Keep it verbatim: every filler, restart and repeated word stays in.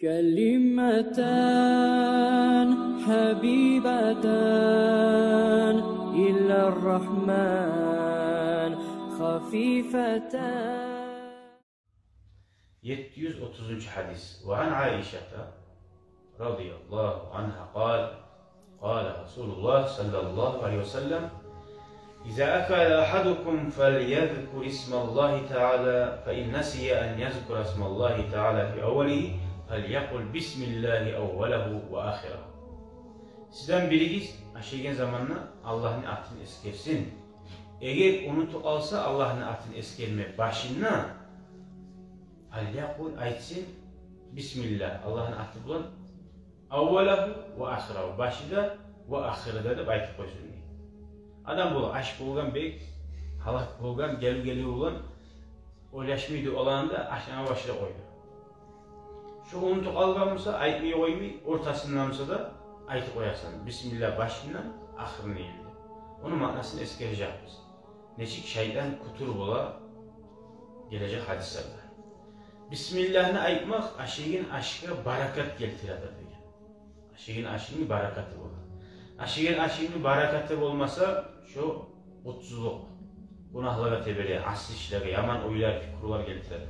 كلمتان حبيبتان إلى الرحمن خفيفتان. Етти юз отузунчу гьадис. وعن عائشة رضي الله عنها قال قال رسول الله صلى الله عليه وسلم: إذا أكل أحدكم فليذكر اسم الله تعالى، فإن نسي أن يذكر اسم الله تعالى في أوله فليقل بسم الله أوله وآخره. Сизден биригиз ашайгъан заманда Аллагьны атын эсгерсин. Эгер унутуп къалса Аллагьны атын эсгерме башында, فليقل, айтсын: بسم الله, Аллагьны аты булан, أوله وآخره, башы да ва ахыры да деп айтып къойсун дей. Адам бола аш болгъан бек, гьалак болгъан, гелип-гелип булан ойлашмайды, оланы да ашама башлап къойду. Шо унутуп къалгъан буса, айтмай къоймай, ортасында буса да айтып къоясан: بسم الله башындан, ахырына ерли. Ону маънасын эсгережекбиз. Нечик шайтан кютюр бола гележек гьадислерде. Бисмиллагьны айтмакъ ашайгъан ашгъа баракат гелтире деген. Ашайгъан ашынгны баракаты бола. Ашайгъан ашынгны баракаты болмаса, шо къутсузлукъ, гюнагьлагъа тебере, асси ишлеге, яман ойлар, пикрулар гелтире.